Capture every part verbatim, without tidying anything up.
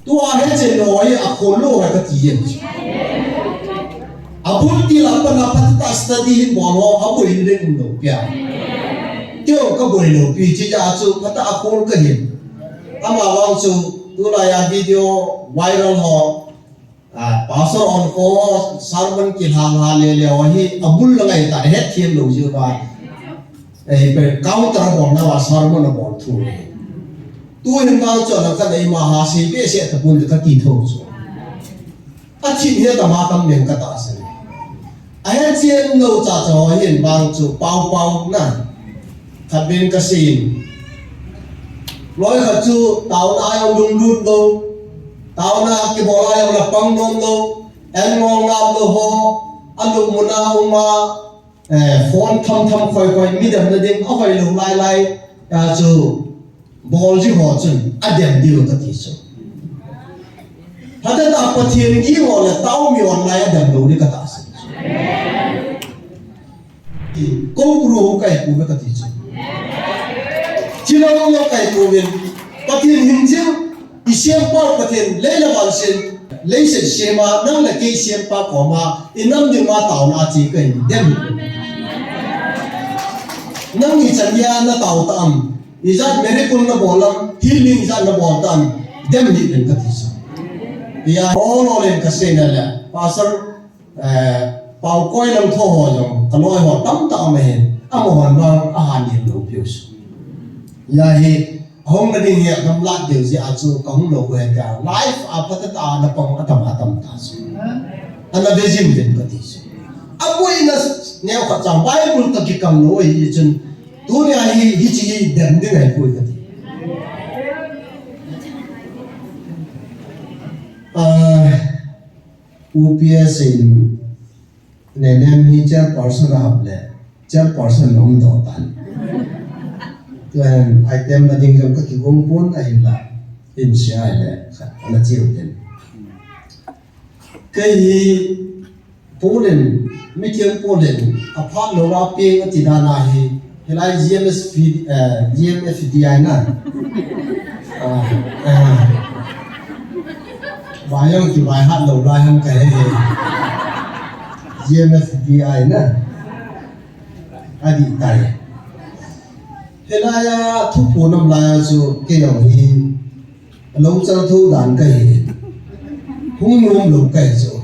Tua hiche loi a khol lou hai kati jeng. Abul til a pat a phatah a study hin bol ho, aboina ding umlou pi a. Keiho kaboi lou pi, chujeh a chu phatah a khol kahin. Amavang chu tulai a video viral ho, a, pastor onkho sermon kilhang ha le le ho hi abul la ngai ta, hetthem lou jeh uva. Ei, pe counter bol na va sermon abol thu. Tuhin vang chu alangkhat a ima ha sei behseh tapon kati tho chu. Athim hi atam atam leng katahsan. Ahetchen lou chacha ho hin vang chu pao pao na. Khat beh kasei in. Loi khat chu taona a jong lunglut lou. Taona kibol a jong la pang nom lou. An ngong ngap lou ho. Alungmuna um a, eh, phone tham tham khoi khoi, mi demna ding ahoi lou lai lai. Hijeh chun bol ji ho chun adem diu kati chu. Phatah a Pathen gih ho le taomi ho lai adem lou ding katahsan. Ko pru ho kai pu ve kati chu. Chilou lou kai pu ve. Pathen hing jing, i sempa Pathen, lei le van sem, leiset sem a, nang le kei sempa koma, i nam ding ma taona che kahi dem. Nang ichan geiya na tao tam, ijat miracle na bol am, healing ijat na bol tam, dem hih in kati chu. Hijeh a, ol ol in kasei na le, Pastor, Eh, Paokoi Langtho ho jong, kaloi ho tamtah aum ahin, amahon vang ahan hil lou piu chu. Hijeh hin, ahung na ding hi agamlat deu jeh a chu kahung lou u ahi tia, life a phatah a na pang atam atam ta chu. Ana ve jing uvin kati chu. Aboina neokhat cha Bible toh kikam lou ahi chun, tunia hi, hiche hi dem ding ahipoi kati. Ah, U P S in N N M hi chairperson ahap le, chairperson aum doh tan. Tuhin item na ding jong kakigong pon ahinla, hin share le, khat ana chiu tin. Kei hi, Paulin, mithiang Paulin, aphat lou a peng ati dan ahi, Hilai G M S P, eh, G M F D I na. Ah, ah. Vai jong kivai hat lou lai ham kahe he. G M F D I na. Adih tai. Hilai a thuphon um lai a chu kei jong hi. Lou chal tho dan kahi. Hung nom lou kahi chu.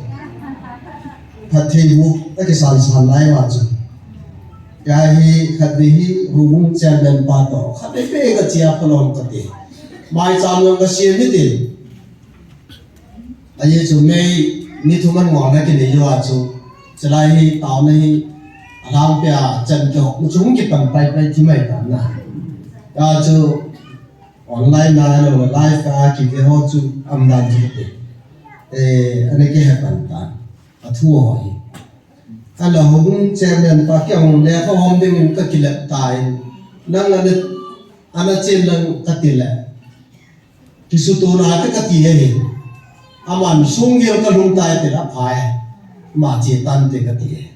Phatthei bu, akisan san lai uva chu. Hijeh hin khatvei hi houbung chairman pa toh. Khatvei peh kachea phalom kati. Maicham jong kasem hite. Ajeh chu May ni thum a ngol na kinei uva chu. Chulai hi taona hi alhangpi a chan kihop u chu hung kipan paipai ti mai tan na. Hijeh chu Online a, ahilou le live a kive ho chu aum dan chu kati. Eh, ana kihe pan tan. Athu ho hi. Ahilou le houbung chairman pa kei jong lekha hom ding in kakilep tan. Nang ana, ana chen lang kati le. Kisuto nate kati ahi. Aman sunggel kalhung tai tile aphai. Ama che tante kati ahi.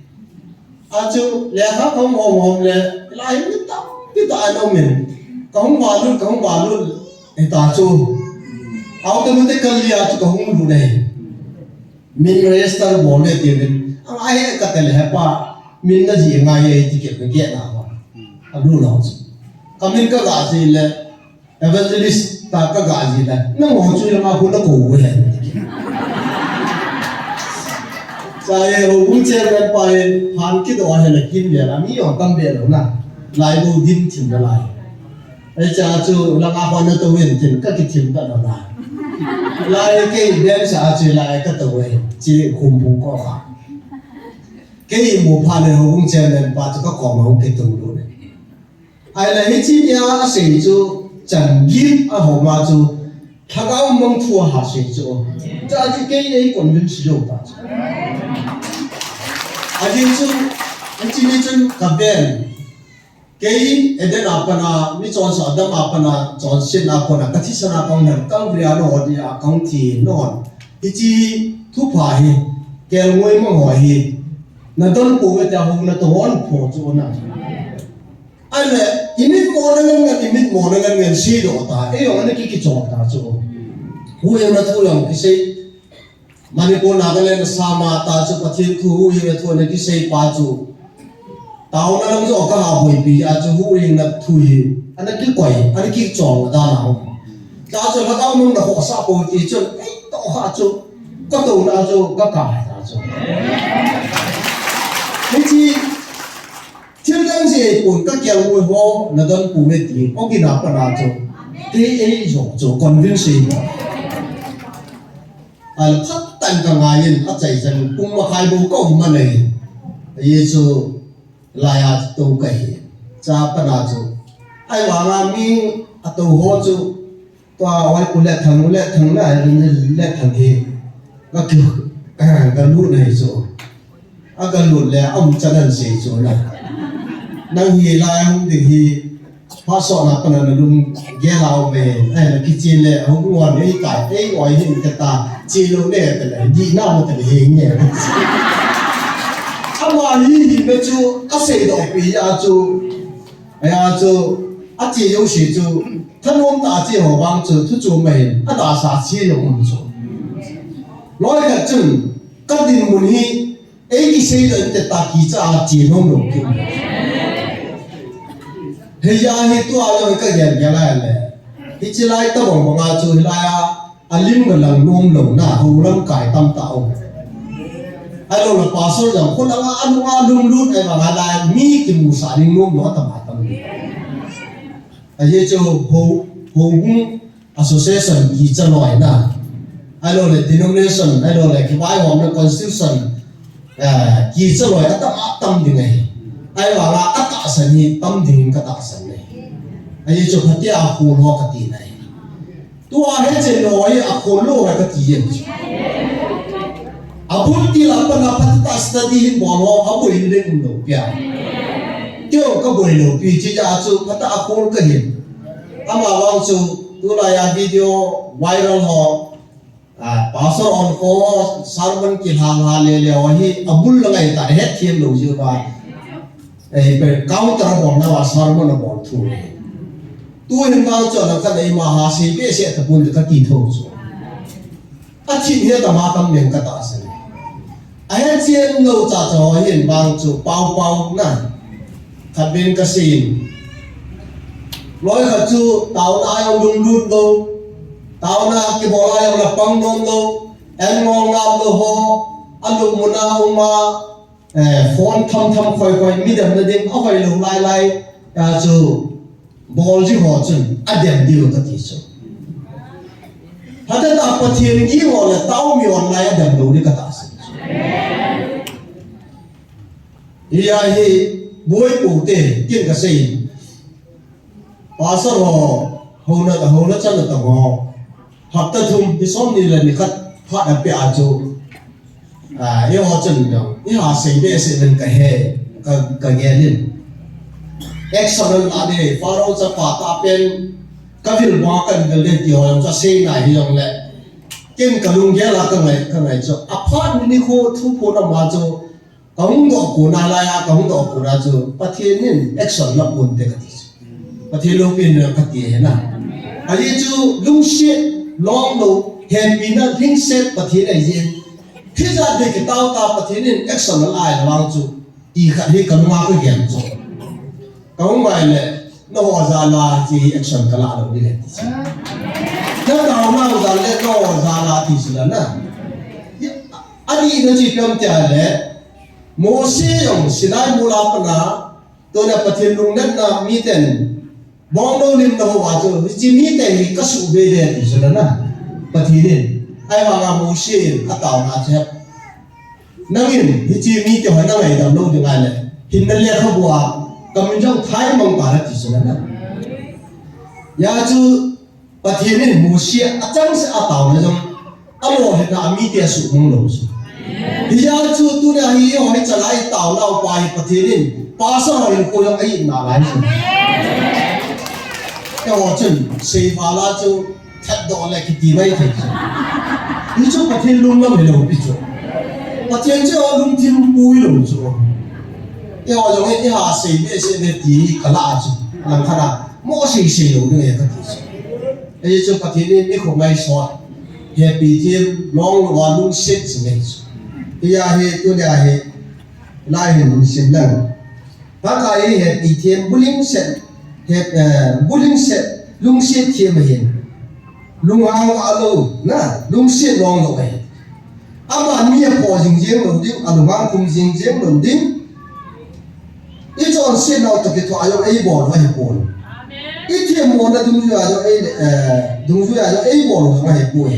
Achu, lekha kahung hom hom le, lai mi tampi tah ana um in. Kahung valut, kahung valut. Hita chu. Automatically achu kahung lut e. Min register bol le tin. Anga he kati le hepa. Min najih ngai e ti kei kagel na ho. Alu lou chu. Kamin kaga jih le. Evangelist ta kaga jih le, nangho chu langa hung nakou u hen. Chule houbung chairman pa hin, phan kidoh a hin akin vel a, mi jong tam be lou na. Lai bou dim thim nalai. Hiche a chu langa hon natou hen tin kakithim ta lou na. Lai kei beng sa a chu lai katou u hen. Chi khum bung ko kha. Kei imu phat le houbung chairman pa chu kakom a hung kitung lut e. Ahile hiche nia asei chu chan gim a hom a chu lhagao mang thu a ha sei chu. Cha chu kei ei convince jou ta chu. Ajeh chu, hiche ni chun kaven. Kei Eden a pat a, mi chonse Adam a pat a, chonset a pat a, kathisan a kahung lhun, Calvary a nangho dia kahung thi non. Hiche thupha hi, kelngoi mang ho hi, nadon pouve tia hung nato hon pho chu na. Ahile, imitmo na ngen ngen, imitmo na ngen ngen seidoh ta, eijong ana ki kichol ta chu. Huhhingna thu jong kisei. Manipur, Nagaland, Assam a ta chu Pathen thu huhhingna thu ana kisei pa chu. Taona lang jong ka ha boipi a chu huhhingna thu hi. Ana kikoi, ana kichol dan a. Ta chu lhagao nung na ho sa ko ti chun. Ei to ha chu. Ka to na chu ka ka ta chu. Hichi Thil dang jeh pon ka kiang ui ho, na don pu me ti, o gina pa na chu. Te ei jo chu convince ei. Al phat tan ka ngai in, a chai chan pung ma khai bo ka um ma nei. Ye chu lai a to ka hi. Cha pa na chu. Ai wa nga mi a to ho chu. Tua, oi, u le thang, u le thang na, u le thang hi. Ka ki, ka lut na hi chu. A ka lut le, a um chan an sei chu na. Nang hi lai hung ding hi, pha so na pa na na lung gel a um e, ai na kichen le, hung wan ei kai, ei oi hin ka ta, chi lo le, ka le, di na mo ka le, he nge. Ama hi, hi me chu, a sei do pi a chu. Aya chu, a che jouse chu, thanom tah a che ho vang chu, thu chu ma hin, a tahsa che jong um chu. Loi khat chun, ka dinmun hi, ei kisei doh inte tia kicha a che nom lou kit. Hijeh a hi tua jong ka gel gel a le. Hiche lai tabang bang a chu, hilai a, A lim na lang nom lou na, ho lamkai tam tah um. Ahilou le pastor jong, khut langa, a lunga lunglut, ahivang a lai, mi kimusah ding nom lou, atam atam. Ajeh chu ho, houbung association kicha loi na. Ahilou le denomination, ahilou le kivaihomna constitution, eh, kicha loi, atam atam ding ahi. Ahivang a, atahsan hi, tam ding ka tahsan ahi. Ajeh chu phatea khol ho kati na ahi. Tua hi chen lou hi a khol lou hi kati jen. Abul til a pat a phatah a study hin bol ho, aboi in le um lou pia. Kei ka boi lou pi, hijeh chun phatah a khol ka hin. Ama vang chu tulai a video viral ho. Ah, pastor on ko sermon kilhang ha le le ho hi abul la ngai ta het thiem lou jiu va. Eh, pe counter bol na va sermon bol thu. Tu hin vang chu lang khat eima ha sei behseh tapon kati tho chu. Athi hi atam atam leng ka tahsan. Ahet chen lou cha cha ho hin vang chu pao pao na. Khat ven ka sei in. Loi khat chu taona a jong lunglut lou. Taona kibol a jong la pang nom lou. An ngol ngap lou ho. Alungmon a um a. Eh, phone tham tham khoi khoi, mi demna ding, ahoilou lai lai, a chu, bol ji ho chun, adem diu kati chu. Phatah a Pathen gih ho le tao mi online adem lou ding ka tahsan. Hia hi, boi pu te, kin ka sei. Pastor ho, hona, hona chan na tong ho. Hapta thum, ni som ni le ni khat phat a pia chu. Ah, eiho chun jong, eiha sei behseh uvin ka he, ka, ka gel in. Action an la ding, Pharaoh chapa tah pen, ka vil bang a kan vil ding ti ho jong, ka sei nai hi jong le. Ken ka lunggel a ka ngai, ka ngai chu. Aphat ni kho thu pho na ma chu. Ka hung doh kona lai a, ka hung doh kona chu, Pathen in action la pon te kati chu. Pathen loupina kati ahi na. Ajeh chu lungset, lom lou, hepina, lungset Pathen ahi jeh. Hijat ding kitao ta Pathen in action la lai vang chu, ti khat hi ka lunga ka gel chu. Ka hung ngai le, na ho jal a, ti action ka la lou ding ahi ti chu. Na taona ho jal le, na ho jal a, ti chu la na. Ani na chi kam tia le, Mose jong Sinai mol a pat a, tuna Pathen lungnatna miten, bongnou limna ho a chu, hiche mite hi ka suhbei ding ti chu na, Pathen in. Ahivang a Mose in, ataona chu. Nangin, hiche mite ho na ngaidam lou ding ahile, hinna lekhabu a, ka min jong thai mang ta na ti chu na. Hijeh chu, Pathen in Mose achangseh a taona jong, alolhinna a mite asuhmang lou chu. Hijeh chun tunia hi, eiho hi chalai taonau pa hi Pathen in, pastor ho hinkho jong a-itna lai chu. Eiho chun, seival a chu, thatdoh le kiti mai thei chu. Hichu Pathen lunglam hilou pi chu. Pathen chu lungthim pu hilou chu. Eiho jong hi, eiha sei behseh uve ti ka la chu. Langkhat a, mo sei sei lou ding e kati chu. Hichu Pathen in eiho ngaisot. Hepi them, long lou a lungset jing ahi chu. Hia hi, tunia hi, lai hin sim lang. Pakai hepi them, bu lungset, he, eh, bu lungset, lungset them ahin. Lunghang a lou, na, lungset long lou ahi. Aman mi aphoh jing jeng lou ding, alunghang khum jing jeng lou ding. Ichonsetnau toh kithoa jong eibol u ahipoi. Ithemmona dungjuia jong ei, eh, dungjuia jong eibol u jong ahipoi.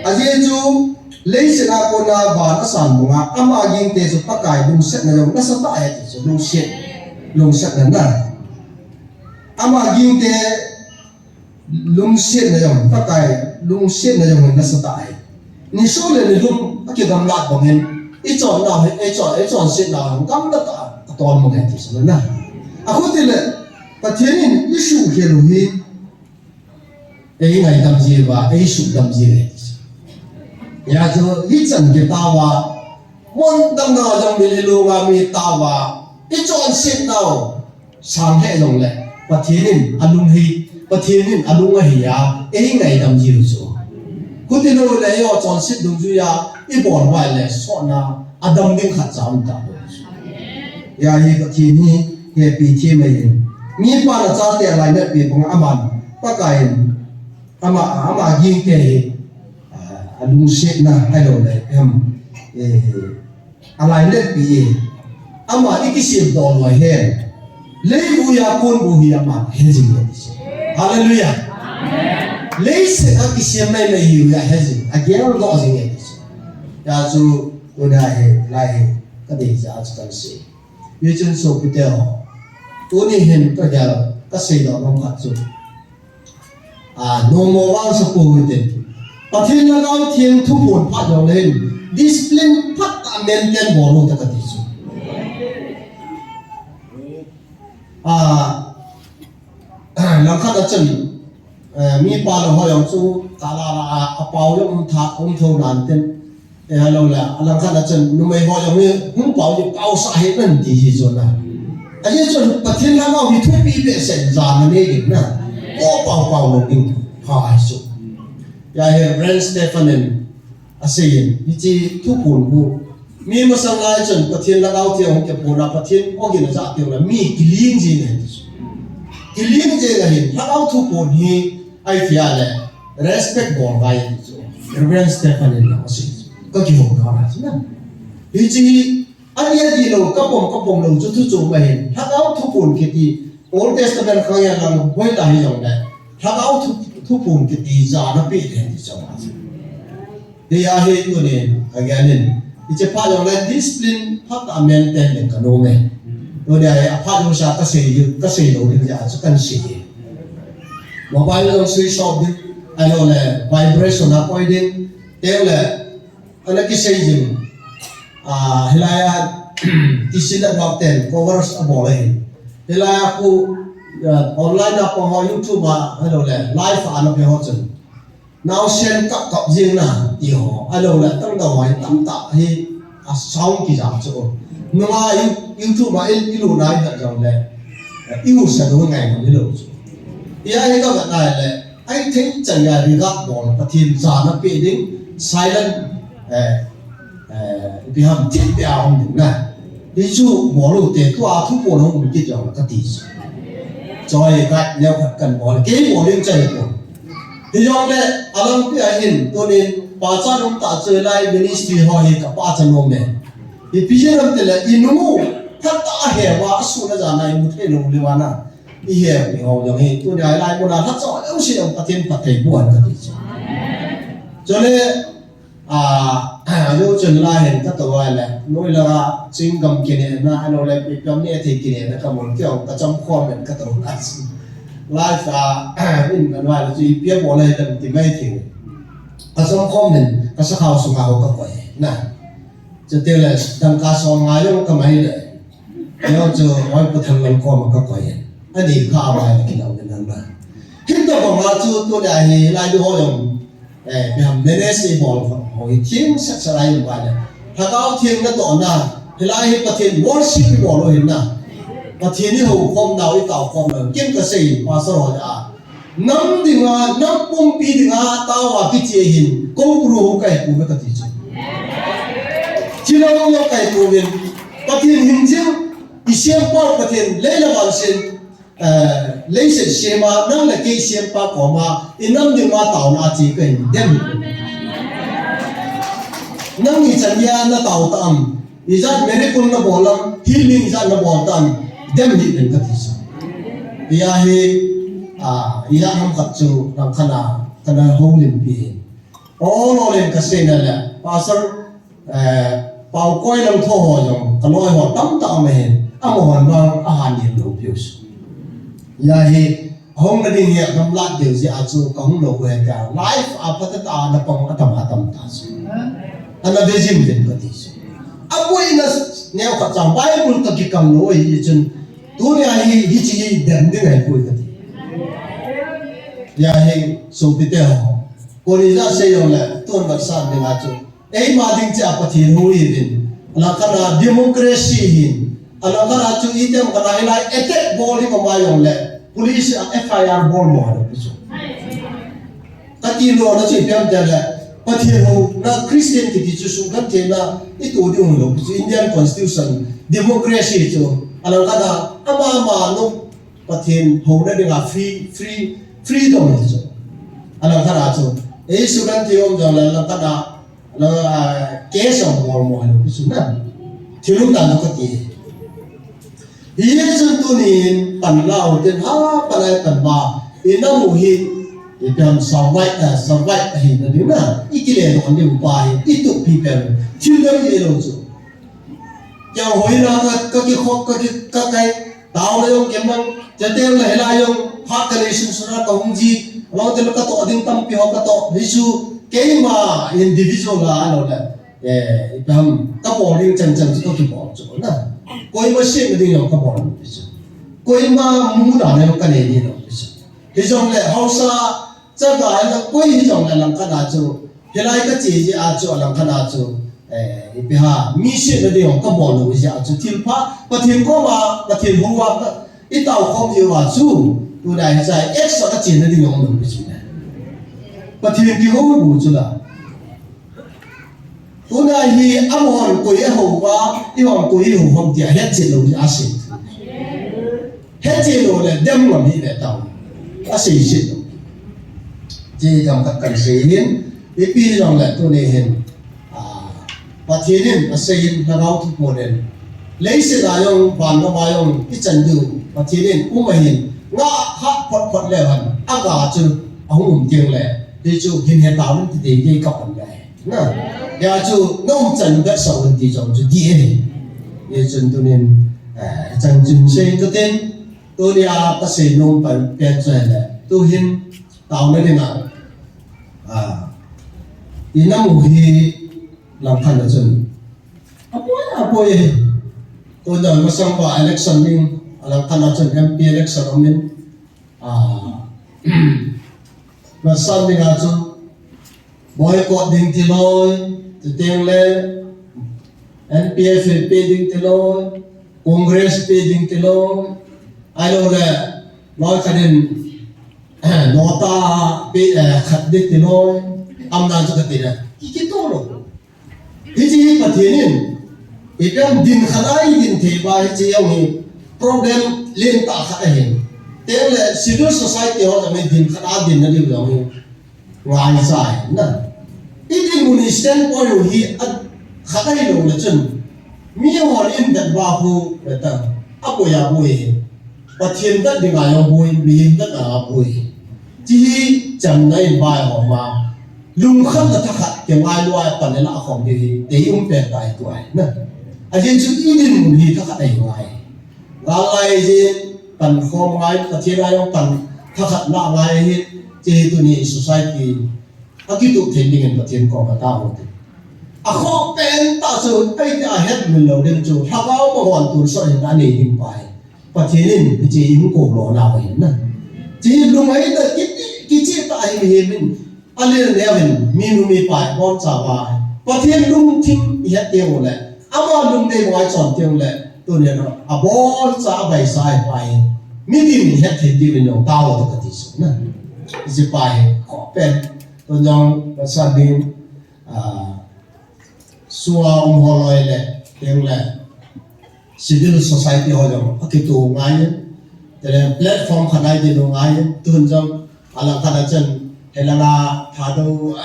Ajeh chu, leiset a kona van asan banga, ama gingte chu Pakai lungsetna jong nasatah ahi ti chu, lungset, lungsetna na. Ama gingte lungsetna jong, Pakai lungsetna jong nasatah ahi. Nisoh le nilum akigamlat bangin, ichonnau hi, ichon, ichonsetnau hi gamla tah a atol mang ahi ti chu na. Achuti le, Pathen in isuhkhel u hi, eingaidam jiuva, eisuhdam jiu ahi ti chu. Hia chu, hichan gei tauva, mun dang dang a jong mi lunga mi tauva, ichonsetnau sang lheh jongle, Pathen in alung hi, Pathen in alung ahi a, eingaidam jiu chu. Chuti lou le, eiho chonset dungjuia ibol uva le, sotna adam ding khatcha um talou. Hia hi Pathen hi hepi them ahi. Mipan achate alainatpi banga aman, Pakai in, ama, ama gingte hi, ah, alungsetna ahilou le, em, eh, alainatpi e. Ama ikisemdoh lou ahi. Leivui a konbu hi ama hejing e ti chu. Hallelujah. Leiset a kisem maimai hiu ahi jing, ageldoh jing e ti chu. Hia chu, tunia hi, lai hi, kadeija chu kahin sei. Hichun sopite ho, tuni hin kagel, kaseidoh nom khat chu. Ah, nommo vangsa pou hite. Pathen Lhagao Theng thuphon phat jongle hin, discipline phatah a maintain bol u hite kati chu. Ah, langkhat a chun, eh, mipa lou ho jong chu, tala la a, apao jong um tha, um tho nan tin. Eh, ahilou le, alangkhat a chun, numei ho jong hi, hung pao jong, paosah hih in ti hi chu na. Ajeh chu, Pathen Lhagao hi thupi behseh in jana nei ding na. Ko pao pao lou ding, pha ahi chu. Hia hi Reverend Stephen in asei in, hiche thuphon khu. Mi masang lai chun, Pathen Lhagao Theng hung kiphon a, Pathen ogin ajah teng le, mi kiling jing ahi ti chu. Kiling jing ahin, Lhagao thuphon hi, Ahithei le, respect bol ngai ti chu. Reverend Stephen in asei. Kakihou ngai chu na. Hiche hi, adih adih lou, kapom kapom lou chu thu chu ahin. Lhagao thuphon kiti, Old Testament khang a lang hoitah hijongle. Lhagao thu, thuphon kiti jana peh le ti chu. Hia hi tunin, again in. Hiche phat jongle discipline phatah a maintain ding kanom e. Tunia hi aphat jousea kasei, kasei lou ding jeh a chu kahin sei e. Mobile jong switch off ding, ahilou le vibration a koi ding, teng le, ana kisei jing. Ah, hilai a, T C Network ten covers abol ahi. Hilai a khu, ah, online a pang ho YouTube a, ahilou le, live a ana pe ho chun. Naosen kap kap jing na, ti ho. Ahilou le, tangdao ho, tamtah hi, a sound kija chu. Nunga You-, YouTube a i, ilut nai khat jong le. I usa dong ngai ngam hilou chu. Hia hi kavet nai le, ahithei chan a regard bol, Pathen jana peh ding, silent, eh, Eh, ipi ham thipbeh a um ding na. Hichu bol u te tua thuphon hung um kit jong kati chu. Choi ka neo khat kahin bol. Kei bol in chai ko. Hijongle alangpi a hin tunin pachat um tah chu lai ministry ho hi ka pachat nom e. Ipi jeh ham tile inu phatah a he uva asun ajana imu thei lou le uva na. Ihe iho jong hi tunia lai muna lhacha leu si jong Pathen phatthei boh hen kati chu. Chule Ah, ajo chun lai hin katou a le, noi langa chewing gum kinehna, ahilou le, ipi ham neh thei kinehna kamu kei jong kachom khom in katou a. Live a, in anoi le chu ipi abol ahi tam ti mai thei. Kachom khom in, kasakhao sunga ho kakoi. Na. Chuteng le, dangka som nga jong kamai le. Kei jong chu, oi, Pathen lang koma kakoi. Ani kha vai kilou le nang na. Hitobang a chu tunia hi lai diho jong. Eh, ipi ham manage ibol ho hi theng sat sat lai uva le. Lhagao Theng natohna, hilai hi Pathen worship ibol u ahin na. Pathen ihoukhomnau, itaokhomnau. Ken kasei, Pastor ho a. Nam dinga, nam pumpi dinga, tao a kiche hin, Kongpru ho kahi pouve kati chu. Chilou lo kahi pouvin, Pathen hin jing, i sempa Pathen, lei le van sem, eh, leiset sema, nang le kei sempa koma, i nam dinga taona che kahin dem. Nang ichan geiya na tao tam, ijat miracle na bol tam, healing ijat na bol tam, dem hih in kati chu. Hia hi, ah, ijat ham khat chu, nang kana, kana houlimpi. Ol ol in kasei na le, Pastor, eh, Paokoi Langtho ho jong, kaloi ho tamtah um ahin, amahon vang ahan hil lou piu chu. Hia hi, hung na ding hi agamlat deu jeh a chu kahung lou u ahi tia. Life a phatah a na pang atam atam ta chu. Ana ve jing uvin kati chu. Apoina neo khat chang Bible ka kikam lou ahi chun. Tunia hi hiche hi dem ding ahipoi kati. Hia hi sopite ho. Koi ijat sei jongle tun vat san ding a chu. Eima ding cheh a Pathen hou ihiuvin. Alangkhat a democracy hin. Alangkhat a chu itiham khat a hilai attack bol hi koma jongle. Police a F I R bol mo lou pi chu. Kati lona chu ipi ham itile. Pathen houna Christian kiti chu sugentheina ito ding lou pi chu. Indian Constitution, democracy chu. Alangkhat a ama ama nu Pathen houna dinga free, free, freedom hi chu. Alangkhat a chu. Ei sugenthei um jongle alangkhat a Ala, ah, case a bol mo lou pi chu na. Thil um dan kati. Hichun tunin pan la u tin ha, pan ai pan ba. I nam u hi, i pem survive, ah, survive ahi na ding na. I kile don ding pa hi, i tup pi pem. Thil dang i lou chu. Kei hoina ka, ka kikhop, ka ki, ka kai. Taona jong kimang, chuteng le hilai jong, phat ka neisun suna kahung ji, lou te le katoh ding tampi ho katoh, hichu, keima individual a, lou le, eh, ipi ham, kabol ding chan chan chu kakibol chu na. Koima sietna ding jong kabol lou pi chu. Koima mudan jong kanei ding lou pi chu. Hijongle, haosa, Chaga la koi hijongle alangkhat a chu, hilai kache jeh a chu, alangkhat a chu, eh, ipi ham, mi sietna ding kabol lou jeh a chu, thilpha, Pathen koma, Pathen houva ka, i tao khom jeh uva chu, tuna hiche, extra kache na ding um lou pi chu. Pathen kihou bu chu la. Tuna hi amahon koi ahou uva, eihon koi ihou ham tia hetchet lou hi asei. Hetchet lou le dem ngam hi ve tao. Asei chet lou. Hiche themkhat kan sei hin, ipi jongle tuni hin, ah, Pathen in asei in lhagao thu pon in. Leiset a jong, van gam a jong, ichan diu, Pathen in um ahin, ngah kha phot phot leu hen, aga chu, ahung um teng le, hichu hin he tao in ti te kei ka pon le. Na, hia chu, na umchan vetsah un ti jong chu dih ahi. Hichun tunin, eh, chanchin sei katin, tunia kasei nom pen, pen chu ahile, tuhin, taona dinga, ah, i nam u hi langkhat a chun, apoi, apoi, tuna masang uva election ding, alangkhat a chun M P election umin, ah, Masan dinga chu boycott ding ti loi, chuteng le N P F A pe ding ti loi, Congress pe ding ti loi, ahilou le loi khat in nota pe, eh, khat ding ti loi, amdan chu kati le, ki, kitoh lou. Hiche hi Pathen in, ipi ham din khat a idin thei uva hiche jong hi problem lentah khat ahin. Chuteng le civil society ho jong hi din khat a dinna diu jong hi ngaicha ahi na. Idinmun standpoint u hi a khat ahilou le chun. Mihon in vet uva khu ve ta. Aboi aboi hi. Pathen vet dinga jong boi, mihem vet dinga boi. Hiche hi chamna in vaihom a. Lungkhat le thakhat, kingailu a pan le lah khom ding hi, tei um pen tai tu ahi na. Ajeh chu idinmun hi thakhat ahi ngai. Gal lai jin, pan khom ngai, Pathen a jong pan thakhat lah ngai hi, hiche hi tuni society, akitup thei dingin Pathen koma tao u hite. Akhoh pen tah chu, ahi tia hetmil lou ding chu, lhagao ma hon tun so hin anei ding pa hi. Pathen in hiche hi hung kou lona ahi na. Hiche hi lunghei tah kiti, kicheh tah ahi mihem in. Alel neo hin, minu mipa hi boncha uva. Pathen lungthim ihet teng ule. Ama lungdei ngai chom teng ule. Tunia aboncha, abaisa ahi pa hi. Mitin het thei ti min jong tao to kati chu na. Hiche pa hi khopen, tun jong pasal din, ah, sua um ho loi le, teng le, civil society ho jong akitu ngai in, tele platform khat nai ti ngai in, tun jong alang khat a chun, helanga Thadou,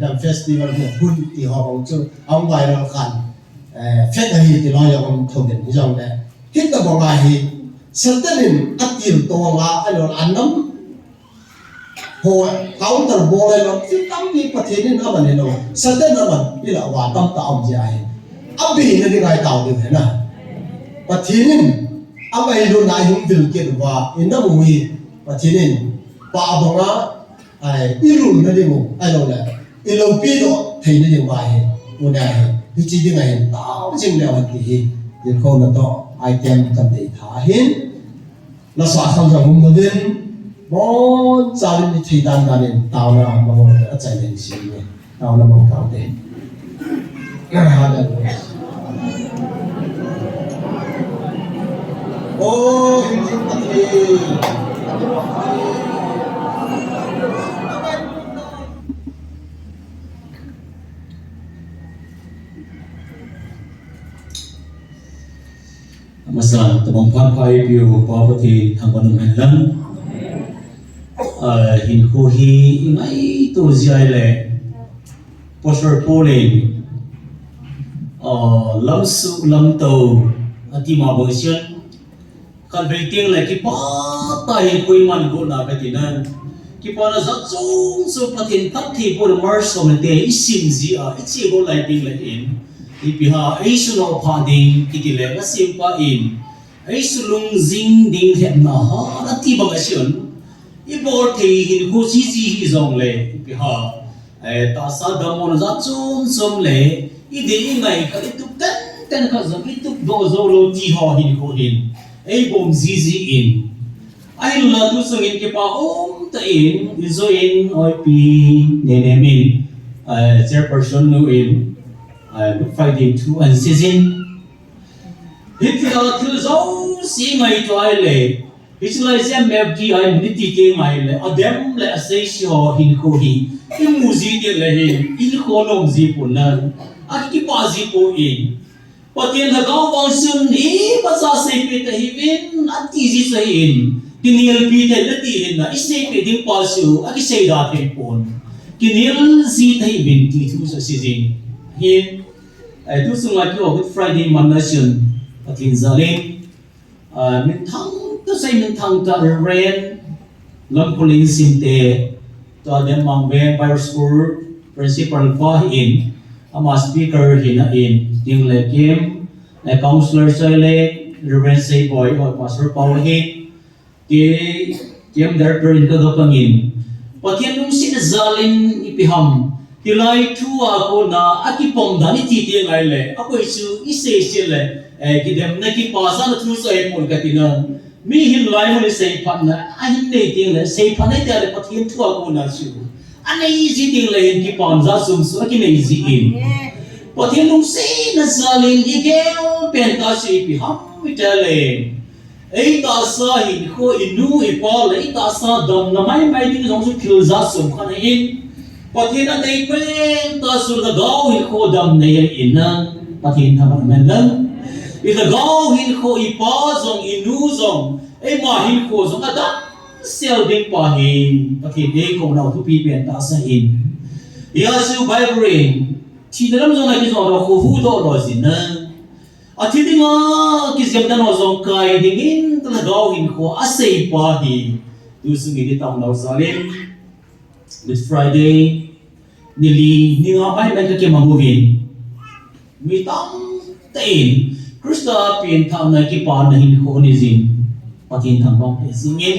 Lam festival ho hun ti ho hung chu, ahung viral khan, eh, fake ahi ti loi jong um thou in, hijong le, hita bang ahi, Satan in atil to nga, alon anam, ho, counter bol le lo, ti tampi Pathen in aman le lo. Satan aman, ila wa tamtah um jia hi. Abi na ding ai tao ding na. Pathen in, amai lo na hung vil ke wa, in na mu hi. Pathen in, pa banga, ai, ilul na ding u, ai lo le. Ilo pi do, thei na ding wa hi. U na hi. Hichi ding ai, tao jing le wan ti hi. Yin ko na do, ai tem kan dei tha hin. Lasa kham jong hum lovin, boncha in i thei dan dan in taona mangol te, achai le in si ni. Taona mangol taute. Hallelujah. O, hing hing Pathen. Amasan, tabang phat pha eipeu Pa Pathen thangvah in umhen lang. Ah, hinkho hi i ngaito jia le, Pastor Paul in, ah, lamsuh lamtou, ati ma bang chun, khatvei teng le kipah tah in koiman gotna kati nan. Kipana jat chom chom Pathen phatthei boh le March som le te i sim jia, i che bol lai teng le in. Ipi ham, ei sunga pha ding, kiti le, ka sim pa in. Ei sulungjing ding hetna ha, ati bang a chun. I bol thei hinkho jiji hi jong le, ipi ham. Eh, tahsa damna jat chom chom le, i dei i ngai khat i tup ten ten khat jong i tup doh jou lou ti ho hinkho hin. Ei bom jiji in. Ahinla tu sung in kipa um tah in, i jo in, oi pi, Nenem in, eh, chairperson nu in, eh, Good Friday thu ahin sei jin. Hitia thil jouse ngaito a le, hiche lai jia M F D I in iti teng le, adem le asei se ho hinkho hi, i mu ji teng le hin, i hinkho nom ji pon nan, a kipah ji pon in. Pathen lhagao vang chun, imacha seipeh ta hih in, ati ji chu ahin, kinelpi thei nati hin na, i seipeh ding pa chu, akisei da thei pon. Kinel ji ta hih in ti thu chu asei jing. Hin, eh, tu sunga keiho Good Friday man na chun, Pathen jal in, Ah, minthang tah sei, minthang tah Reverend Lamkholen Simte, tua Denmark Veng Bible School Principal pa hi in, ama speaker hi na in, ding le kim, eh, counselor sei le, Reverend Seiboi, oh, Pastor Paul hi, ke, kim director in ka ga pang in. Pathen lungsetna jal in ipi ham, hilai thu a kona, akipom dan i ti teng le, akoi chu i sei sei le, eh, kidemna kipah jana thu chu ahipon kati nan. Mihem lai mun in seiphatna, ahin nei teng le, seiphatna i ti le Pathen thu a kona chu. Anei ji teng le, hin kipah jat chom chu, akinei ji in. Pathen lungsetna jal in i gel pen tah chu ipi ham i ti le. Ei tahsa hinkho, i nu, i pa le, i tahsa damna maimai ding jong chu thil jat chom khat ahin. Pathen adei pen tah chu lhagao hinkho dam nei ahin na, Pathen thangvah in umhen lang. I lhagao hinkho, i pa jong, i nu jong, eima hinkho jong adam sel ding pa hi, Pathen eikou nau thupi pen tah sa hin. Hijeh chun Bible in, thina lam jong a kijot lou, kho hu doh lou jin na. Athi dinga kijem dan ho jong kai dingin, lhagao hinkho asei pa hi. Tu sung in i taona jal in, Good Friday, ni li, ni nga maimai ka kimang uvin. Mi tamtah in, Christa pen thahna kipana hinkho nei jin. Pathen thangvah in um jing in.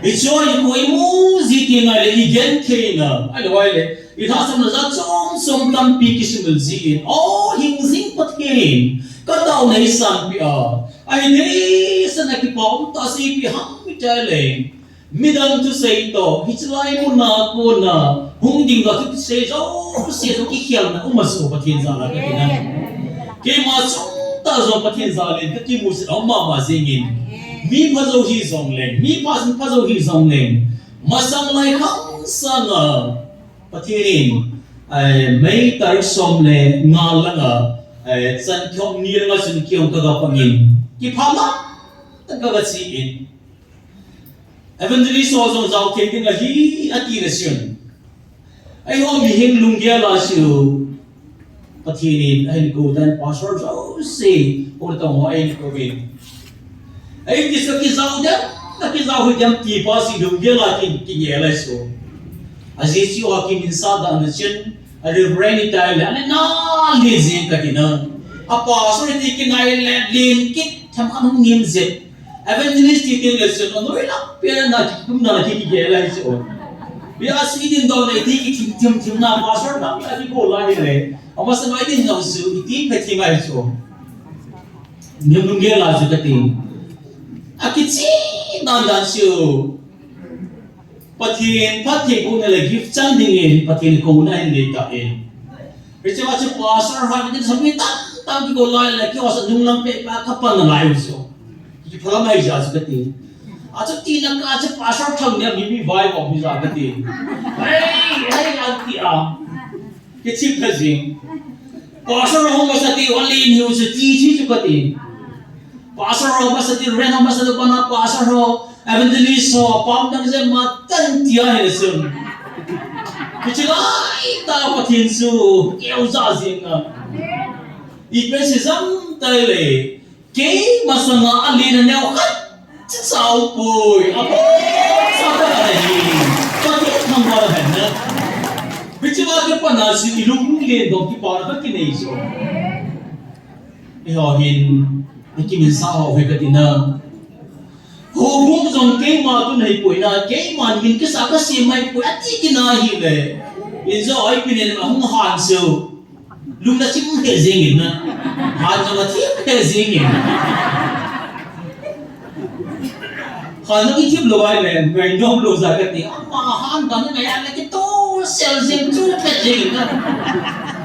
Hiche hinkho i mu ji teng le i genthei na, ahilou le, i lhahsamna jat chom chom tampi kisumil ji in. O, hing jing Pathen, ka taona i sanpeh a. Ahi deisahna kipa um tah chu ipi ham i ti le. Midang thusei toh, hiche lai mun a kona, hung ding a thusei jouse jong kikhelna um a chu Pathen jal a ka ti na. Keima chom tah jong Pathen jal in ka kimusit a um mama jing in. Mi pha jou hi jongleng, mi pha, pha jou hi jongleng, masang lai khang sanga Pathen in, eh, May tarik som le nga langa, eh, chan thum ni langa chun kei jong ka ga pang in, kipah lama ka ga che in. Evangelist ho jong jao thei ding ahi, ati na chun. Eiho mihem lunggel a chu Pathen in ahin kou tan, pastor jouse, houtoh ho ahin kou in. Eiti chu kijao dem, na kijao hih dem ti pa chu lunggel a kin, kingel ahi chu. Ajeh chu akiminsa dan a chun, a Reverend in tai le, ale na le jing kati na. A pastor ti kinai le, len kit, themkhat hung ngim jep. Evangelist ti teng le chun, anoi lam pen a kikum dan a ki, kigel ahi chu. Bia si din dong le ti ki thim, thim, thim na pastor lam a kibol ahi le. Amasang a i din jong chu, iti phet thim ahi chu. Mihem lunggel a chu kati. Akiche dan dan chu. Pathen phattheibohna le gift chang dingin Pathen kouna ahin nei tan. Hiche a chu pastor hon, hiche a mi tamtah kigol lai le, kei jong nung lam pet a ka pan nalai u chu. Kipah lama ahi jeh chu kati. Achu tina kah chu pastor thang ni mi mi vai ko mi ja kati. Hei, hei, anti a. Kichim kha jing. Pastor ho masa ti, only in you chu ti, ti chu kati. Pastor ho masa ti, Reverend ho masa ti, bana pastor ho, evangelist ho, pam dang jeng ma tan ti ahi le chun. Hiche lai tah Pathen chu, keu ja jing a. I pen si jam tai le. Kei masanga alen aneo khat cha cha poi. Aboncha tah ahi. Pathen thangvah hen na. Hiche a kipat na chu i lungleng dong kipana ka kinei chu. Eiho hin, i kiminsa ho hi kati na. Houbung jong keima tun hei poi na, keiman min kisa ka sem mai poi, ati kit na ahi le. Injo ai pinin ahung han chu. Lung na chim he jing in na. Han na chim he jing in. Han na i chim lou ai le, ngai nom lou ja kati. Ama han dan na ya le kito sel jing chu he jing in na.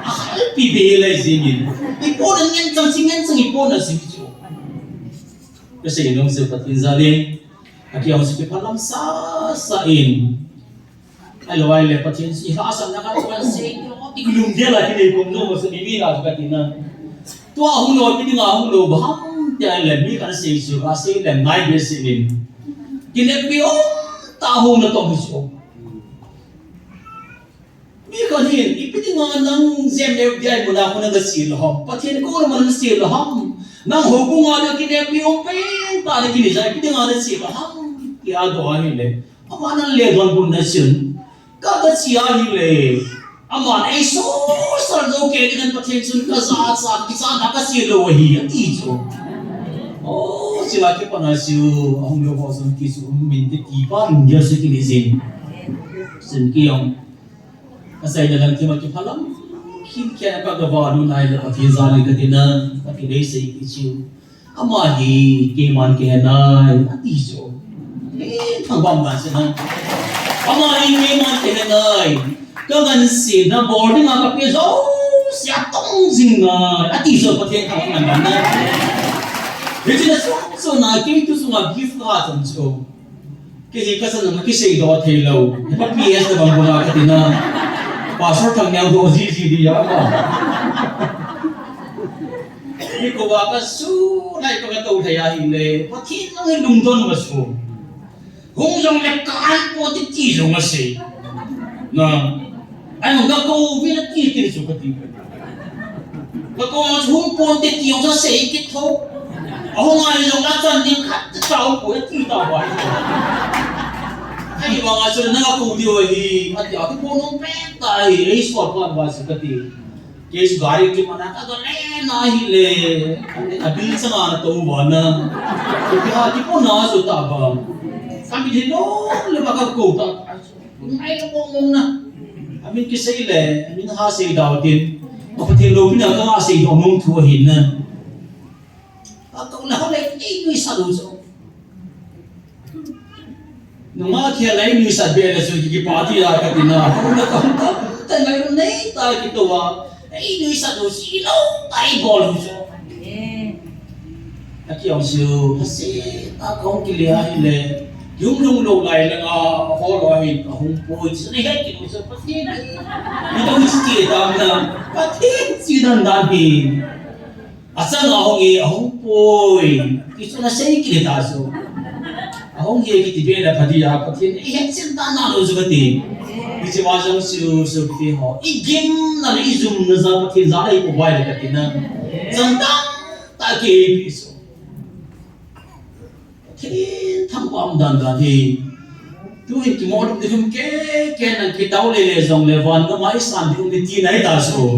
Ahal pi be lai jing in. I po na ngen chang si ngen chang i po na si chu. Ka sei nom se Pathen jal in. Aki ang si kipah lam sasa in. Ahilou ahile Pathen chu i lhahsamna khat kan sei, ti lunggel a kinei kom nom masa mi mi la chu kati na. Tua hung lou, ipi dinga hung lou, baham ti ahile mi kan sei chu, asei le ngai behseh in. Kineppi um tah hung na tong hi chu. Mi kan hin, ipi dinga nang J M F D I muna khu nang ka sei lou ham. Pathen kouna mun sei lou ham. Nang houbung a na kineppi um pen tah na kinei jeh a, ipi dinga na sei lou ham. Tia dong ahile. Aman an le don bun na chun, ka, ka che ahile, aman ei sosal jou kei ding in Pathen chun ka jachat, kichatna ka che lou ahi, ati chu. O, chule kipat na chu, ahung lou ho chun ti chu, um inte ti pa lunggel chu kinei jin. Chun kei jong, ka seina lang thim a kipah lam, khin khen a ka, ka va lhun ahile Pathen jal in kati na, Pathen in eisei kit chu. Ama hi keiman kihe nai, ati chu. Eh, thangvah dan chu na. Ama hi keiman kihe nai. Ka ngansiatna bol dinga ka pe jouse atong jing nai, ati chu Pathen thangvah dan na. Hiche na chu, chu na kei tu chunga gift ka ha chan chu. Kei hi ka chan a kisei doh thei lou. Hepa P S na bang banga kati na. Pastor Thangngel doh ji ji di a ka. Nikho a ka su lai pa ka tou thei ahile. Pathen nang hi lungdon ma su. Hung jong le ka an po ti ti jong asei. Na. Ai, hung ka kou vi na ti ti chu kati. Ka kou hung pon te ti jong sa sei kit tho. Ahung a jong la chan ding khat cha u ko ti ta ba. Ahivang a chu na ka kou diu ahi. Ati a kipon nom pen tah ahi. Ei sol pa ba chu kati. Kei chu gari kimana ka ga le na ahile. A bil changa na tou va na. Ka kipon na chu ta ba. Ka mi le no le ba ka kou ta. Ngai la mong mong na. Amin kisei le, amin ha sei dau tin. Ka Pathen loupina ka ha sei dau mong thu ahin na. Ka kou na ho le, ei nuisat u chu. Nunga khel le ei nuisat be le chu ki party a kati na. Ka kou na ka kou ta ngai nei ta kito a. Ei nuisat u chu ilou tai bol u chu. Akiong siu, pasi, akong kile ahile, yung lung lo lai lang a, ho lo ahin, ahung poi, sani het ki mo sa pasi. Ito si ti tam na, pati si dan dan hi. Asang ahung e, ahung poi. Kisu na sei kile ta su. Ahung e kiti be na pati a, pati, i het sin ta na lo su kati. Kisu ma jong siu, su kiti ho. I gim na, i jum na za pati, za na i ko bai le kati na. Sang tam, ta ke kisu. Pathen thangvah dan dan hi. Tuhin kimo lum ding um kei kei nang kitao le le jong le van gam a i san ding um ti nai ta su.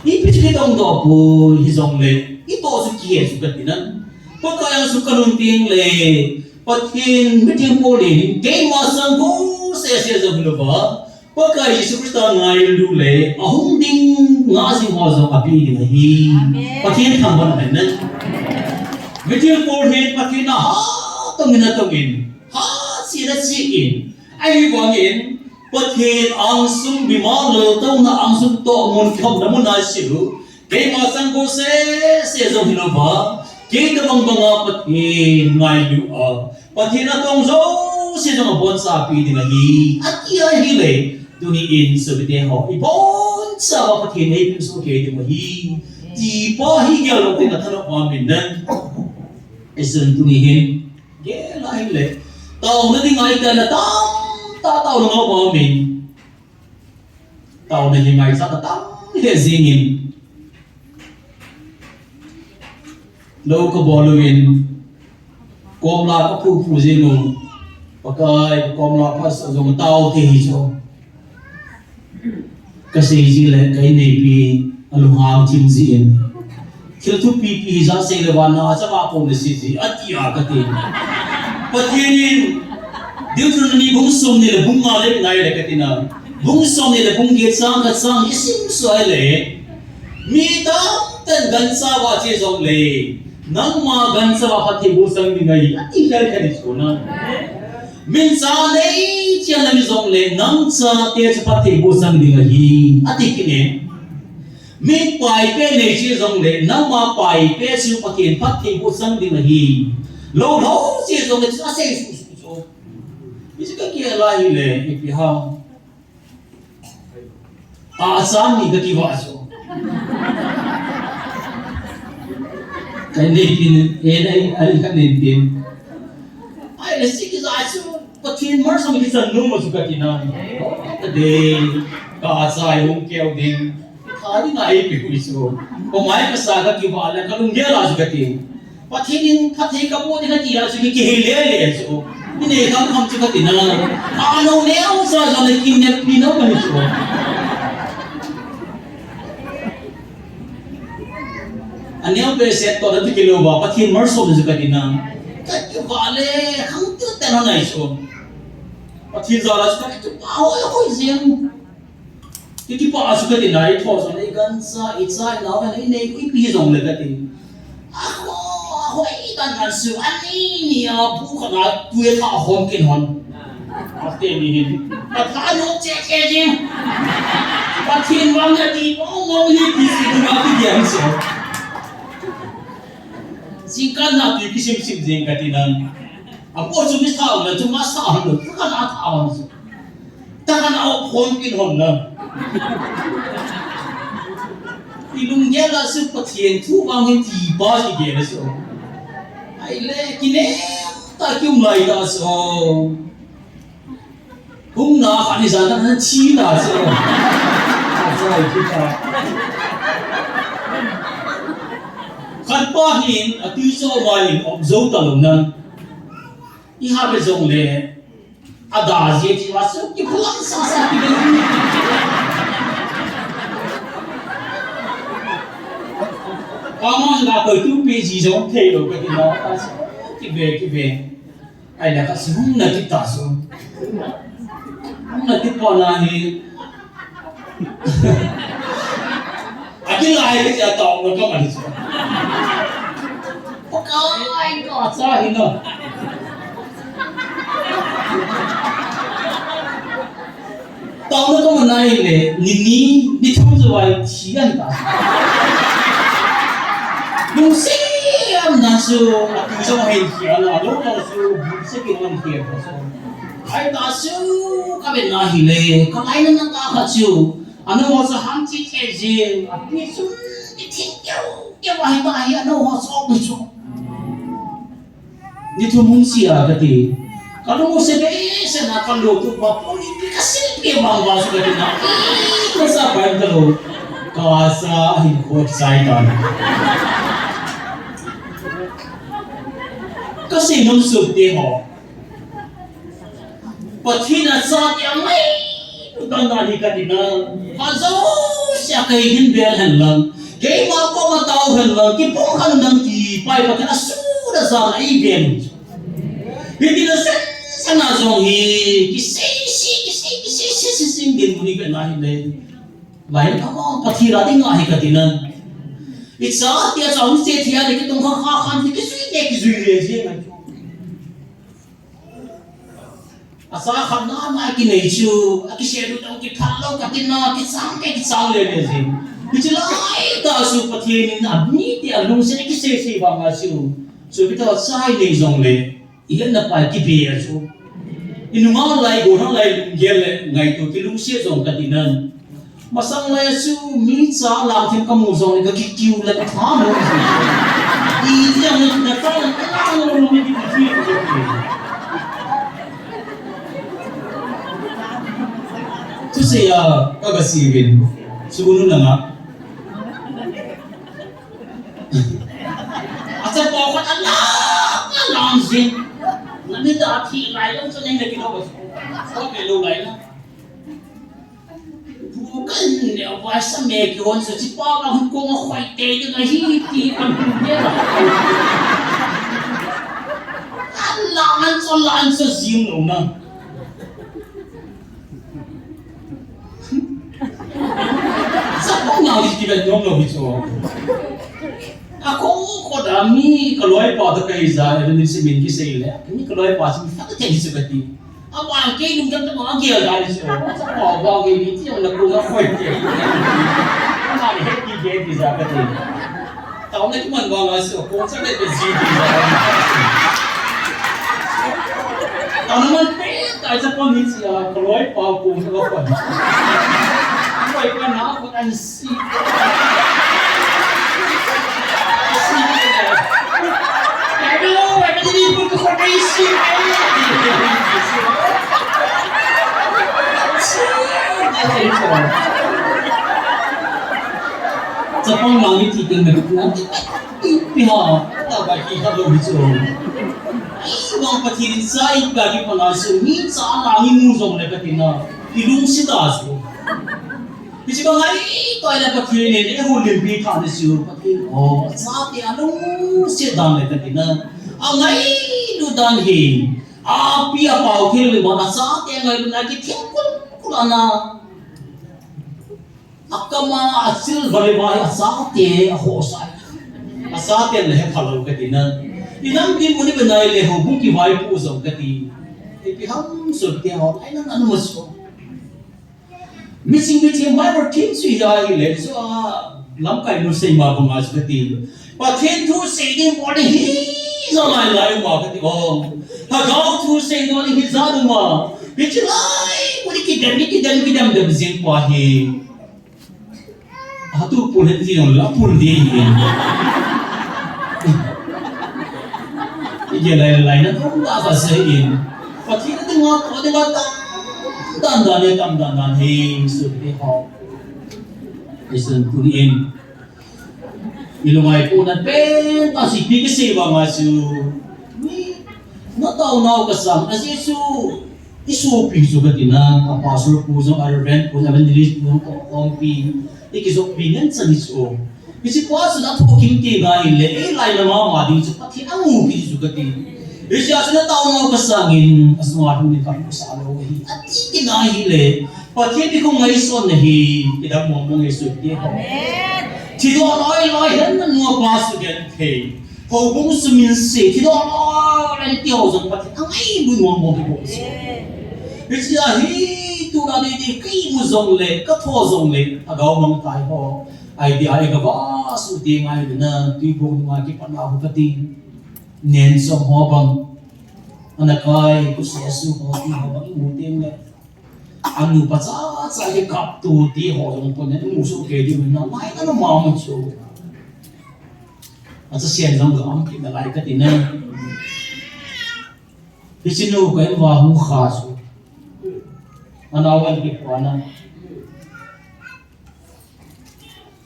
Ipi chu kitong doh poi hi jong le. I to su kihe su kati nan. Pakai a su kanung ting le. Pathen meeting pol in keima sang ko se se jong lo ba. Pakai Jesu Christa ngailu le, ahung ding ngah jing ho jong ape ding ahi. Amen. Pathen thangvah in amen. Meeting pol hin Pathen a hatong in, hatong in, hachen a chen in, ahivangin, Pathen angsung bima loltouna angsung toh mun khom na mun a siu, keima sang ko se se jong hilou va, kei tabang banga Pathen ngailu a, Pathen a tong jouse jong aboncha pi ding ahi, ati ahile, tuni in sopite ho, iboncha uva Pathen eipehsoh kei ding ahi, ti pa hi gel lou teng a thanop ma min nan. Isun tuni hin, gel ahile, taona ding ahi tale tamtah taona ngah ma min. Taona hi ngaichat atam lheh jingin. Lou kabol uvin. Komla kaphu phu jing u. Pakai, komla pha sa jong tao thei hi chu. Kasei ji le ka inneipi alunghang thim jin. Thil thupi pi hi ja sei le vana a chapa pom le si ji, ati a kati. Pathen in, Deuteronomy bung som ni le bung nga le ngai le kati na. Bung som ni le bung get chang khat chang hi sim suh le. Mi tamtah in gancha uva che jong le. Nangma gancha uva phatthei boh chang ding ahi, ati kha kha ni chu na. Min cha nei che na mi jong le, nang chate chu phatthei boh chang ding ahi, ati kit e. Min pai peh nei che jong le, nangma pai peh chu Pathen phatthei boh chang ding ahi. Lou lou che jong le, chu asei suh suh chu. Hichu ka kilah ahile, ipi ham. A, asan ni ka kivah chu. Ka nei tin, e nei, ai ka nei tin. Ahile si kija chu. Pathen malsom kichan nom a chu kati na. Ka dei, ka achai hung keu ding. Ka ding a ipi hui chu. Komai kasa ka kivah le ka lunggel a chu kati. Pathen in phatthei kaboh ding ati a chu kihei le le chu. Inei kham kham chu kati na. Ano neo sa sa le kineppi na ma chu. Aneo pe set to na ti kilou va, Pathen malsom chu kati na. Ka kivah le, khang tu te na nai chu. Pathen jal a chu ka kipah hoi hoi jeng. Kipah a chu kati na, i tho jong le, i gancha, i cha, i nao, i nei, ipi jong le kati. Aho, aho, i dan dan su, ani ni a bu khat na, tui kha hon kin hon. Ate ni hin. Pathen no che che jing. Pathen vang na ti, mo mo ni ti si du ma ti diam so. Jingkah na tui kisim sim jing kati na. Apo chu mi sa le chu ma sa le, chu ka na tha hon chu. Ta ka na op hon kin hon na. I lunggel a chu Pathen thu vang hin ti pa si gel a chu. Ahile, kinem ta kium lai ta chu. Hung na khat ni jan khat na thi na chu. Achai kita. Khat pa hin, atui cho ma hin, om jo ta lou na. I ha be jong le, ada je ti va su ki phulang sa sa ki be. Ka ma na koi tu pe ji jong thei lou ka ti na, ki be, ki be. Ai la ka su hung na ti ta su. Hung na ti pa na hi. Ati lai ke ja tao na ka ma ni. Pakai ka cha hi na. Tao na ka ma nai le, ni ni, ni thum jo ai thi an ta. Lungsi Na chu, atu jong hin khia na, alo jong chu, bu se ki man khia na chu. Ai ta chu, ka be na hi le, ka lai na na ta kha chu. Anu ho chu ham chi che jin, api chu, i thi keu, keu ai ta hi, anu ho chu, api chu. Ni thum hung sia ka ti. Ka lung se be se na ka lo tu pa pon ni ka se ke bang ba su ka ti na. Ka sa pa ka lo. Ka sa hin khot sai ta. Ka se nom su te ho. Pathen a chate angailut dan dan hi ka ti na. Phat jouse a kei hin bel hen lang. Keima koma tao hen lang. Kipumkhat lang ti pai Pathen a sun a jan a i bel. Hiti na sen sen a jong hi. Kisei si, kisei, kisei si, si, si, din mun hi ka na hi le. Lai ka ma Pathen a ding a hi ka ti na. I chate a chang se thia le kitung kha kha khan ti kisui te kisui le si. A sa khat na na kinei chu, a kise lu tong kiphal lo ka ti na, kichang ke kichang le le jin. Hichi lai ta chu Pathen in a mi te a lungset a kise se ba ma chu. Chu bi ta chai nei jong le, i hen na pai kipe a chu. I nunga lai go na lai lunggel le, ngaito kilungset jong ka ti nan. Masang lai chu mi cha lang them ka mu jong le ka kikiu le ka tha mo. I ti ang na ta na ta na mo ni ki ki. Tu se ya ka ga si vin. Su nu na nga. Asa pa ko ta la la jin. Na ni ta thi lai lo chu nei na ki lo. Ko ke lo lai na. Pu kan ne wa sa me ki hon sa chi pa ka hung ko nga khoi te de na hi ti kan pu ne la. An la an so la an so zim lo na. Sa ko nga hi ti ben yom lo hi so. A ko ko da mi ka loi pa da ka hi za e ni si min ki sei le. Ni ka loi pa si mi fa ka te hi sa ka ti. Ama kei lungdam tah a gel dan chu. Chapa ba gei ni ti ang na ko na khoi te. Ama ni he ki gei ti ja ka ti. Tao na ki man ba ma so ko sa le te ji ti ja. Tao na man pe tai chapa ni si a ko loi pa ko na khoi. Khoi pa na ko an Chapang lang ni ti ken na pi ha ta ba ki ha lo bi chu. Ai bang Pathen in sa i ka ki pa na su ni sa lang ni mu jong le ka ti na. Ki lung si ta su. Hichi bang ai, toi le Pathen in, eiho limpi tha ni chu, Pathen, o, chate a lungset dan le Pathen a, angailut dan hi, api a pao thei le ban, achate angailutna kithing kul kul ana. Akam a, achil va le va hi, achate a ho sai. Achate le he phalou Pathen a. I nam tin mun i benai le ho, bung kivaipo jong kati. Ipi ham sut te ho, ai nam anu ma so. Missing meeting Bible team chu hi ja hi le chu a lamkai nu sei ma banga chu kati. Pathen thu sei ding bol hi ja lai lai ma kati o. Lhagao thu sei ding hi ja du ma. Hichi lai, kuli kidem, kidem, kidem, dem jing pa hi. Atu pul hen jing la pul ding hi. Ije lai lai na thum ta sa se in. Pathen a dinga, ko dinga tam dan dan e, tam dan dan he, su te ho. Isun tuni in. I lungai po na pen ta si pi ki se ba ma su. Ni na tao nau ka sang, na si su. I sopi chu ka ti na, a pastor pu jong, a reverend pu, evangelist pu, ko, kongpi, i kisopi ngen chan hi chu. Hichi pa chu na thokim ti ngai le, i lai na mama ding chu Pathen a mu ki chu ka ti. Hichi a chu na tao nau ka sangin, a sunga thu ni ka mu sa lo hi. A ti ti ngai hi le, Pathen ni ko ngaison na hi, i dam mong mong Jesu ti ho. Amen. Thi do loi loi hen na nua pa su gen thei. Houbung sumin se, thi do loi loi ti ho jong Pathen a ngailu mong mong ki bol se. Hichi a hi, tu na ni ni, kei mu jong le, ka tho jong le, a gao mang tai ho. Idea e kava su ti ngai na, tui bong ma ki pa na hu ka ti. Nen som ho bang. Ana kai ku se su ho ti ho bang i mu teng le. Anu pa cha cha ki kap tu ti ho jong ko ne mu su ke di na mai na ma mu su. A cha sian jong ga am ki na lai ka ti na. Hi sinu ka em va hu kha su. Ana wan ki pa na.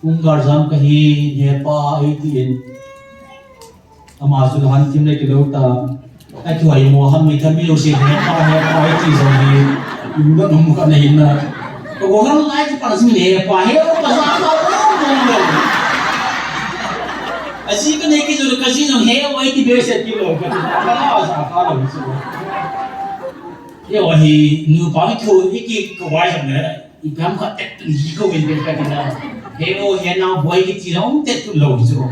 Kum gar jam ka hi, hepa, ei ti in. Ama chu han thim le kilo ta. Ai tu ai mo ham mi tham mi lo si hepa, hepa, ei ti jong hi. Lu da num ka nei na. Ko ko han lai ti pa si hepa, hepa, sa ka ko mo mo. A si ka nei ki jong ka si jong he, ei ti be se ti lo ka ti. Ka la sa ka lo si. Ye wa hi nu pa mi thu i ki ka wai jong ne. Ipi ham khat tet tun hi ko in vel ka ti na. He o he na boi ki ti na um tet tun lo chu.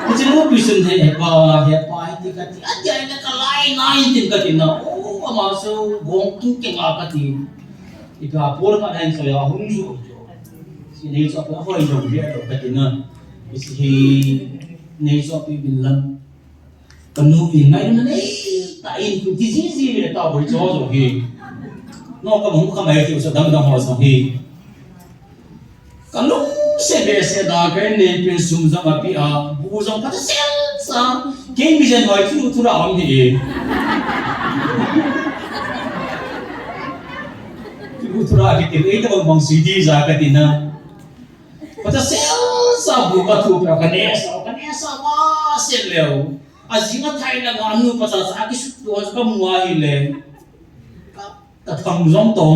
Ku chu nu pi sun hepa, hepa, ti ka ti. A ti ai na ka lai na in tin ka ti na. O, ama so gong king keng a ka ti. Ipi ha por ka na in so ya hung ju. Si nei so ka hoi jong ve ka ti na. Si hi nei so pi bin lam. Ka nu in ngai na nei, ta in kun ti ji ji le ta boi cho jo hi. No ka mu ka mai ti so dang dang ho so hi. Ka lung se be se da ka in nei pin sum jong a pi a, bu jong pa ta sel sa. Ke mi jen hoi thu thu ra om hi. Thu thu ra ki ti ei ta bang bang si di ja ka ti na. Pa ta sel sa bu ka thu ka ka ne sa, ka ne sa ma sel leo. A jing a thai lang a nu pa cha cha ki sut tu ka mu a hi le. Ka, ka thang jong to.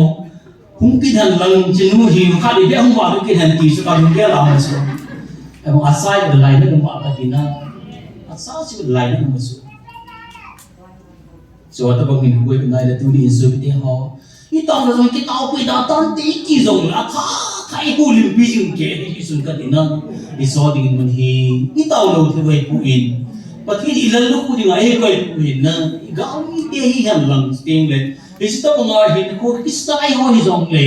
Hung kin han lang chi nu hi ka di be hung wa kin han ti su ka lung ge la ma su. Ai mo a sai lai na ma ka ti na. A sa su lai na ma su. Chu ta bang hin koi nai le tu ni in su te ho. I tao na jong ki tao pui da tan te ki jong la tha tha i hu lim pi jing ke ni sun ka ti na. I so ding mun hi. I tao lo the wai pu in. Pathen i lal lo ku ding a e koi pu in na. I ga mi te hi han lang ting le. I sta bang a hin ko i sta ai ho hi jong le.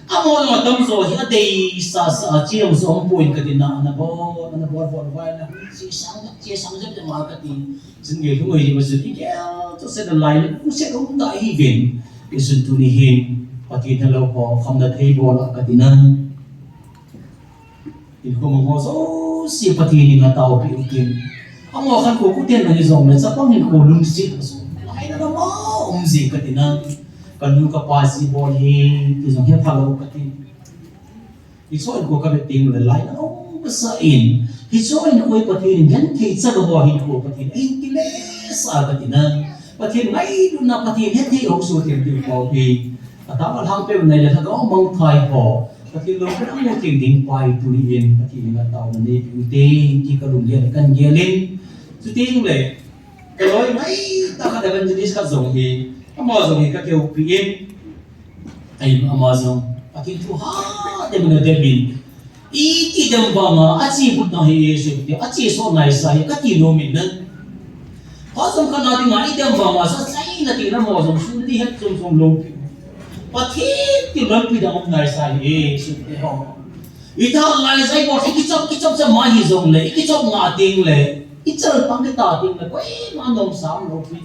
Amo lo tam jo hi a dei sa sa chi jong so pu in ka ti na. Na bo, na bo bo vai na. Chi sang, chi sang jong ma ka ti. Sin nge lung ei ma sin i ke to se da lai le ku se um da hi ven. I sun tu ni hin Pathen hello ho kham da thei bo la ka ti na. In ko mo ho so si Pathen ni nga tao pi u tin. Amo khan ko ku ten na ni jong le sa pang in ko lung si ka so. Lai na ma um si ka ti na. Ka nu ka pa si bo hi ti jong he pha lo ka ti. Hiche in ko ka ve ting le lai na um ka sa in. Hiche in ko Pathen in gen thei cha ka bo hin ko Pathen in ti le sa ka ti na. Pathen ngai lu na Pathen he thei ho su thei ding ko hi. Ka ta ma hang pe nai le ka mang thai ho. Pathen lo ka mu thei ding pai tu ni in Pathen in ka tao na nei pi u te ki ka lung gen kan gen in. Chu ting le. Ka loi ngai ta ka evangelist ka jong hi. Ama jong hi ka keu pi in. Ai, ama jong, Pathen thu hadem na dem in. I ti dem vang a, a chi but na hi Jesu ti, a chi so nai sa hi, ka ti nom in na. Pha jong ka na ding a, i dem vang a, sa chai na ti na mo jong, sun di het jong jong lo pi. Pathen ti lo pi da om nai sa hi Jesu ti ho. I tha lai sai ko, i ki chop, ki chop sa ma hi jong le, i ki chop nga ting le, i chal pang ki ta ting le, koi ma nom sa lo pi.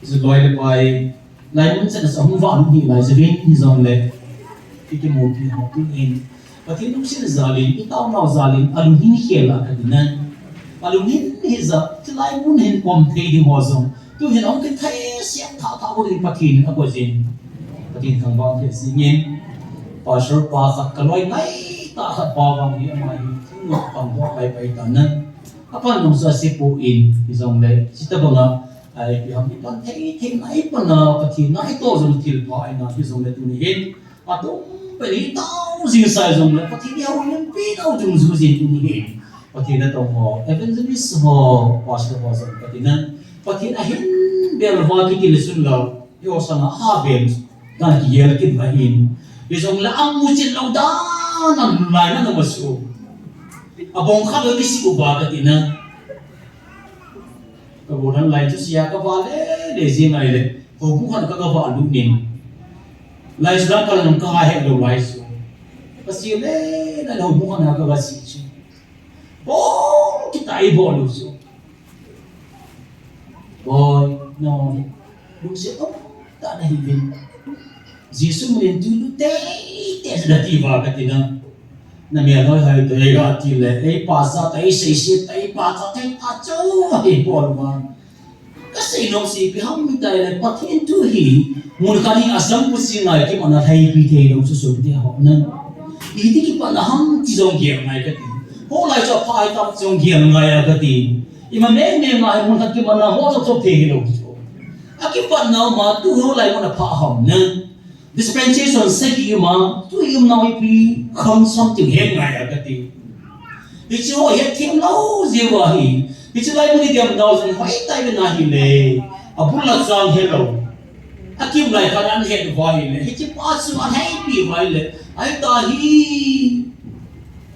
Zu loi le pai. Lai mun chen sa hung va lung hi lai, jivin hi jong le. Ki ki mo pi ho pi in. Pathen lungset jal in, i tao nau jal in, a lunghin khel a ka ti na. A lunghin hi ja, ti lai mun hin pom thei ding ho jong. Tu hin ong ki thei siam tha tha ko ding Pathen a ko jin. Pathen thangvah thei jing in. Pastor pa khat ka loi ngai ta khat pa vang hi ama hi. Thung nok pang ho pai pai ta na. A pan nung sa si pu in, hi jong le. Si ta bang a. Ai, ipi ham ipan thei, thei nai pana, Pathen nai to jong thil pha ahi na, ti jong le tuni hin. Atum pen i tao jing sa jong le, Pathen i houlimpi nau jong ju jing tuni hin. Pathen a tong ho, evangelist ho, pastor ho jong Pathen a. Pathen a hin bel va kiti le sun lo, i o sang a ha bel, dan ki yel kin va hin. I jong le amu chin lo dan, a lai na na ma su. A bong kha lo ki si u ba ka ti na. Ka bu dan lai chu sia ka va le, le zi ngai le. Ho bu han ka ka va lu nin. Lai Sri Lanka lang ka he lo lai su. Kasi le na lo mo na ka kasi chu. Bong kita i bol lo su. Boy, no. Lu se to ta na hi bin. Jesu min tu lu te te na ti va ka ti na. Na mi a noi hai to e ga ti le. Ei pa sa ta ei sei se ta ei pa ta te ta chu ei bol ma. Ka sei nom si pi ham mi tai le Pathen thu hi mun khat hi asam pu si ngai ki mana thai pi thei lo su su ti ho na. I ti ki pa na ham ti jong giang ngai ka ti. Ho lai cho pha ai tam jong giang ngai a ka ti. I ma me me ngai mun khat ki mana ho cho cho thei lo su. A ki pa na ma tu ho lai mana pha ham na. Dispensation sagi ma tu i um nau ipi kham something he ngai a ka ti. Hichi ho he thim lo jiu ahi. Hichi lai mun i diam dau jong hoi tai ve na hi le. A bul la chang he lo. A kim lai khan an he va hi le. Hichi pa chu an he pi va hi le. Ai ta hi.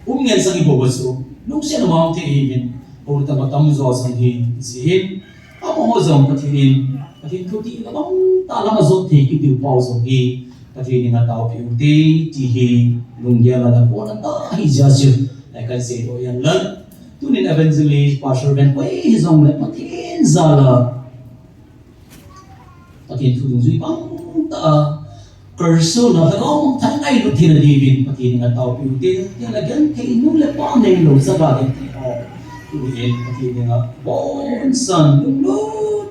Um ngen sang i bo ba su. Lung sen ma te hi min. Ho ta ma tam jo sang hi. Si hin. Amaho jong Pathen in, Pathen thu ti la bang ta lama jot thei kiti u pau jong hi, Pathen in atao piu te, ti hi, lunggel a la pon a ta hi ja ju, lai kan sei do yan lan. Tunin evangelist, pastor ven koi hi jong le Pathen ja la. Pathen thu dungjui bang ta, Kursu na ka kong thang ai lu thin a di vin Pathen nga tao piu tin, tin la gen thei nu le pa nei lo sa ba gen thei ho. Tu in Pathen nga bon san lu lu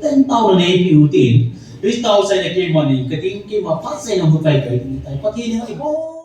ten tao nei piu tin. Ri tao sai na ke ma ni, ka ting ke ma phat sai na mu kai kai ni tai. Pathen nga i bon